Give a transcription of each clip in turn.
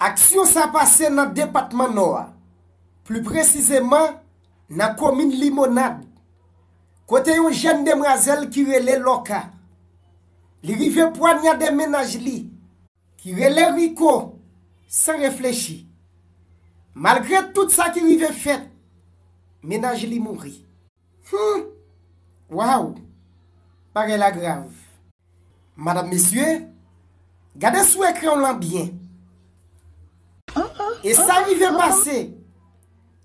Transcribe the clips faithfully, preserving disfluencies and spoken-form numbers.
Aksyon sa pase nan depatman Nò a, pli presizeman nan komin Limonad, kote yon jèn demwazèl ki rele Lòka, li rive pwanyade mennaj li, ki rele Rico, san reflechi. Malgre tout sa ki rive fèt, mennaj li mouri. Hmm. Waw! Bagay la grav. Madanm, mesye, gade sou ekran w lan byen. E sa rive pase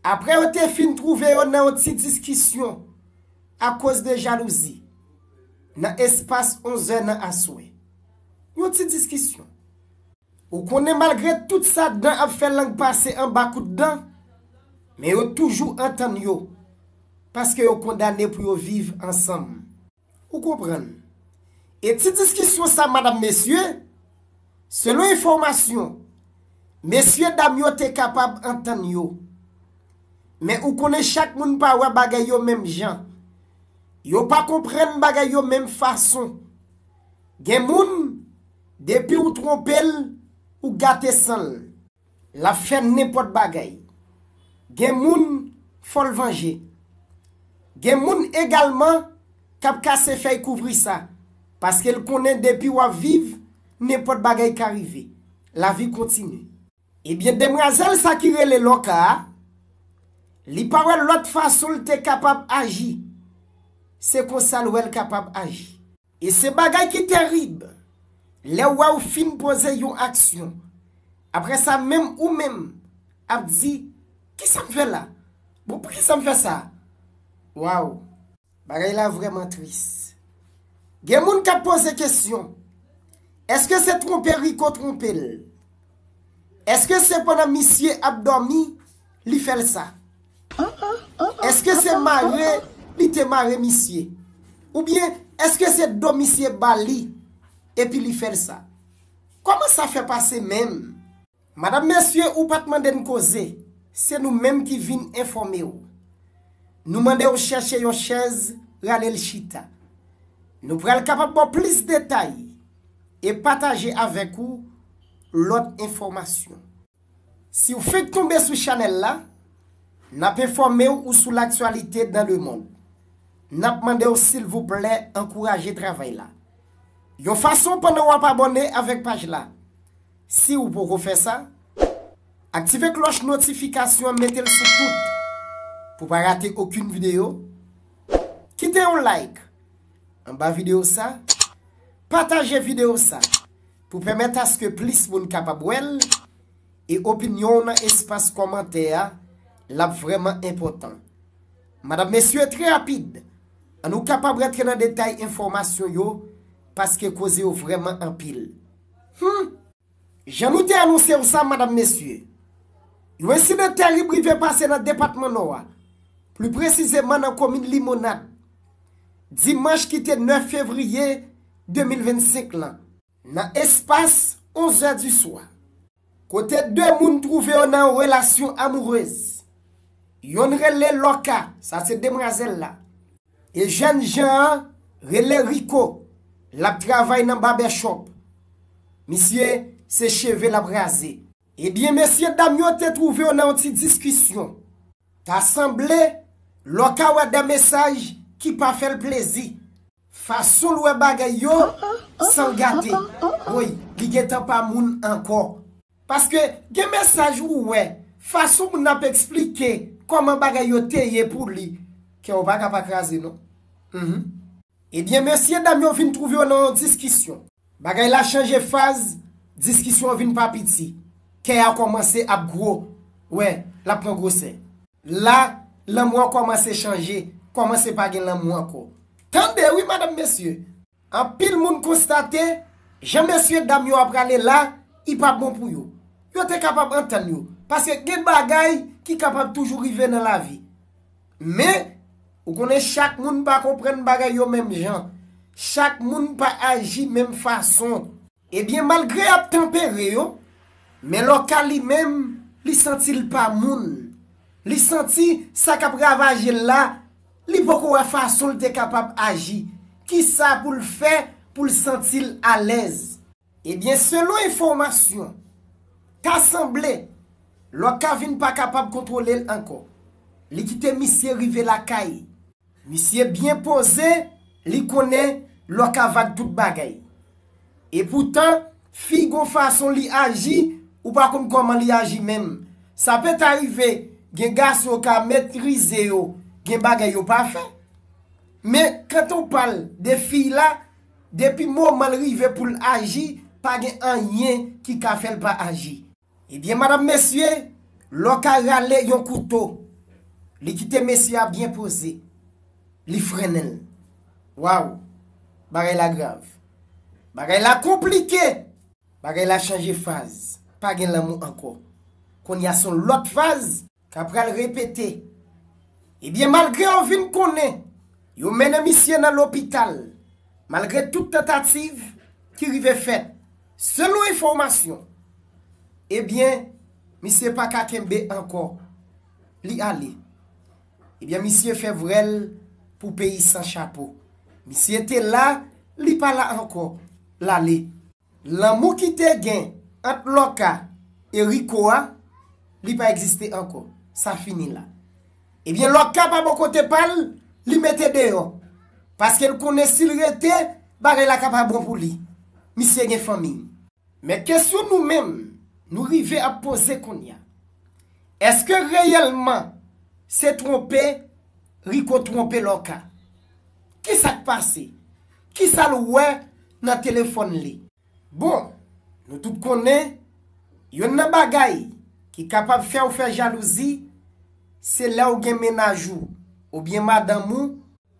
apre yo te fin twouve yo nan yon ti diskisyon akoz de jalouzi nan espas onzè nan aswè. Yon ti diskisyon. Ou konnen, malgre tout sa, dan ap fè lang pase anba kout dan, men yo toujou antann yo, paske yo kondane pou yo viv ansanm. Ou konprann? E ti diskisyon sa, madanm, mesye, selon enfòmasyon, mesye dam yo te kapab antann yo. Men ou konnen, chak moun pa wè bagay yo menm jan. Yo pa konprann bagay yo menm fason. Gen moun, depi ou twonpe l, ou gate san l. L ap fè nenpòt bagay. Gen moun, fò l vanje. Gen moun egalman k ap kase fèy kouvri sa, paske l konnen depi w ap viv, nenpòt bagay ka rive. Lavi kontinye. Ebyen, demwazèl sa ki rele Lòka a, li pa wè lòt fason l te kapab aji. Se konsa l wè l kapab aji. E se bagay ki terib, lè w wè w fin poze yon aksyon. Apre sa, menm ou menm ap di, "Kisa m fè la? Bon, poukisa m fè sa?" Waw! Bagay la vrèman tris. Gen moun k ap poze kesyon, èske se twonpe Rico twonpe l? Èske se pandan misye ap dòmi li fè l sa? Èske se mare li te mare misye? Oubyen èske se do misye ba li epi li fè l sa? Kòman sa fè pase menm? Madanm, mesye, ou pa t mande n koze, se nou menm ki vin enfòme w. Nou mande w chèche yon chèz, rale l chita. Nou pral kapab ba w plis detay e pataje avèk ou lòt enfòmasyon. Si w fenk tonbe sou chanèl la, n ap enfòme w ou sou laktyalite dans le monde. N ap mande w silvouplè ankouraje travay la yon fason pandan w ap abòne avèk paj la. Si w poko fè sa, aktive klòch notifikasyon an, mete l sou tout pou w pa rate okenn videyo. Kite yon like anba videyo sa, pataje videyo sa pou pèmèt aske plis moun kapab wè l, e opinyon w nan espas kòmantè a, l ap vrèman enpòtan. Madanm, mesye, trè rapid, ann nou kapab rantre nan detay enfòmasyon yo, paske koze yo vrèman anpil. Hmm! Jan nou te anonse w sa, madanm, mesye, yon ensidan terib rive pase nan depatman Nò a, pli presizeman nan komin Limonad, dimanch ki te nèf fevriye de mil vennsenk lan, nan espas onzè di swa, kote de moun twouve yo nan yon relasyon amourez. Yonn rele Lòka, sa se demwazèl la. E jèn jan an rele Rico, l ap travay nan barbershop. Misye, se cheve l ap raze. Ebyen, mesye dam yo te twouve yo nan yon ti diskisyon. Ta sanble Lòka wè de mesaj ki pa fè l plezi. Fason l wè bagay yo, san l gate. Woy, li gentan pa moun ankò. Paske gen mesaj ou wè, fason moun nan ap eksplike kòman bagay yo te ye pou li, kè w pa ka pa kraze non. Mhm. Ebyen, mesye dam yo vin twouve yo nan yon diskisyon. Bagay la chanje faz, diskisyon an vin pa piti. Kè a kòmanse ap gwo. Wè, l ap pran gwosè. La, lanmou an kòmanse chanje, kòmanse pa gen lanmou ankò. Tande wi, madanm, mesye. Anpil moun konstate, jan mesye dam yo ap prale la, li pa bon pou yo. Yo te kapab antann yo, paske gen bagay ki kapab toujou rive nan lavi. Men, ou konnen chak moun pa konprann bagay yo menm jan. Chak moun pa aji menm fason. Ebyen, malgre y ap tanpere yo, men Lòka li menm, li santi l pa moun. Li santi sa k ap ravaje l la, li poko wè fason l te kapab aji. Kisa pou l fè pou l santi l alèz? Ebyen, selon enfòmasyon, Ta sanble Lòka vin pa kapab kontwole l ankò. Li kite misye rive lakay. Misye byen poze, li konnen Lòka vag tout bagay. Epoutan, fi gon fason li aji, ou pa konn kòman li aji menm. Sa pè ta rive, gen gason ka metrize yo, gen bagay yo pa fè. Men, quand on parle de fi la, depi moman l rive pou l aji, pa gen anyen ki ka fè l pa aji. Ebyen, madanm, mesye, Lòka rale yon kouto. Li kite mesye a byen poze. Li frennen l. Waw! Bagay la grav. Bagay la konplike. Bagay la chanje faz. Pa gen lanmou ankò. Kounye a se yon lòt faz k ap pral repete. Ebyen, malgre yo vin konnen, yo mennen misye nan lopital, malgre tout tantativ ki rive fèt, selon enfòmasyon, ebyen, misye pa ka kenbe ankò. Li ale. Ebyen, misye fè vwèl pou peyi san chapo. Misye te la, li pa la ankò. L ale. Lanmou ki te gen ant Lòka e Riko a, li pa egziste ankò. Sa fini la. Ebyen, Lòka pa bò kote pa l, li mete deyò. Paske l konnen si l rete, bagay la ka pa bon pou li. Misye gen fanmi. Men kesyon nou menm, nou rive ap poze kounye a. Èske reyèlman se twonpe Riko twonpe Lòka? Kisa k pase? Kisa l wè nan telefòn li? Bon, nou tout konnen, yonn nan bagay ki kapab fè w fè jalouzi, se lè w gen mennaj ou, oubyen madanm ou,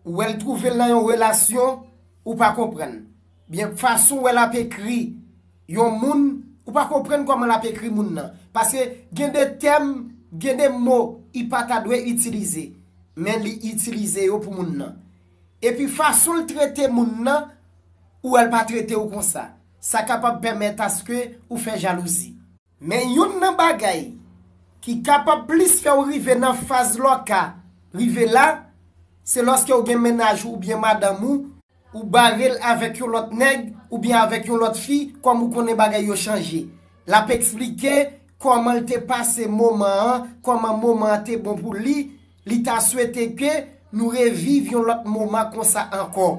ou wè l twouve l nan yon relasyon, ou pa konprann. Byen, fason w wè l ap ekri yon moun, ou pa konprann kòman l ap ekri moun nan. Paske gen de tèm, gen de mo, li pa ta dwe itilize. Men li itilize yo pou moun nan. Epi fason l trete moun nan, ou wè l pa trete w konsa. Sa kapab pèmèt aske ou fè jalouzi. Men youn nan bagay ki kapab plis fè w rive nan faz Lòka rive la, se lòske w gen mennaj ou oubyen madanm ou, ou bare l avèk yon lòt nèg oubyen avèk yon lòt fi, kòm ou konnen bagay yo chanje. L ap eksplike kòman l te pase moman an, kòman moman an te bon pou li, li ta swete ke nou reviv yon lòt moman konsa ankò.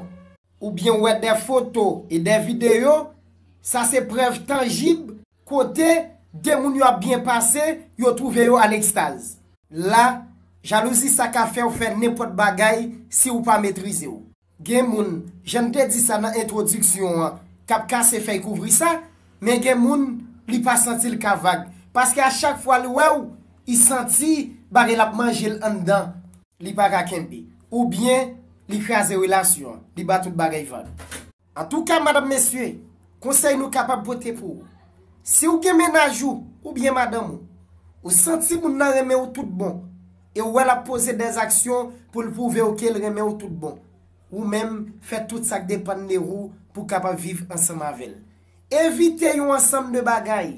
Oubyen w wè de foto e de videyo, sa se prèv tanjib kote de moun yo ap byen pase, yo twouve yo an ekstaz. La, jalouzi sa ka fè w fè nenpòt bagay si w pa metrize w. Gen moun, jan n te di sa nan entwodiksyon an, k ap kase fèy kouvri sa, men gen moun, li pa santi l ka vag. Paske a chak fwa li wè w, li santi bagay la ap manje l anndan. Li pa ka kenbe. Oubyen, li kraze relasyon an, li ba tout bagay vag. Antouka, madanm, mesye, konsèy nou kapab pote pou ou. Si w gen mennaj ou, oubyen madanm ou, ou santi moun nan renmen w tout bon, e w wè l ap poze dèzaksyon pou l pwouve w ke l renmen w tout bon, ou menm, fè tout sa k depann de ou pou w kapab viv ansanm avè l. Evite yon ansanm de bagay.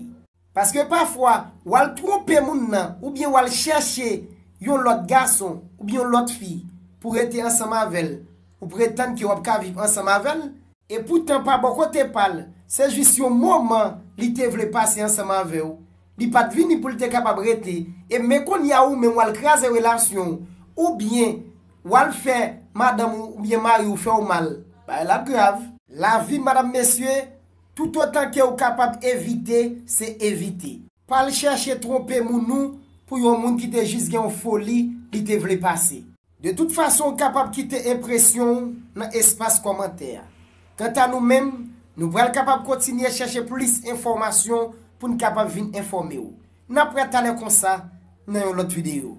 Paske pafwa, w al twonpe moun nan, oubyen w al chèche yon lòt gason, oubyen yon lòt fi, pou rete ansanm avè l, ou pretann ke w ap ka viv ansanm avè l, epoutan pa bò kote pa l, se jis yon moman li te vle pase ansanm avè w, li pa t vini pou l te kapab rete, e men kounye a ou menm w al kraze relasyon w, oubyen w al fè madanm ou oubyen mari w fè w mal, bagay la ap grav. Lavi, madanm, mesye, toutotan ke w kapab evite, se evite. Pa al chèche twonpe moun ou pou yon moun ki te jis gen yon foli li te vle pase. De tout fason, w kapab kite enpresyon w nan espas kòmantè a. Kanta nou menm, nou pral kapab kontinye chèche plis enfòmasyon pou n kapab vin enfòme w. N ap wè talè konsa nan yon lòt videyo.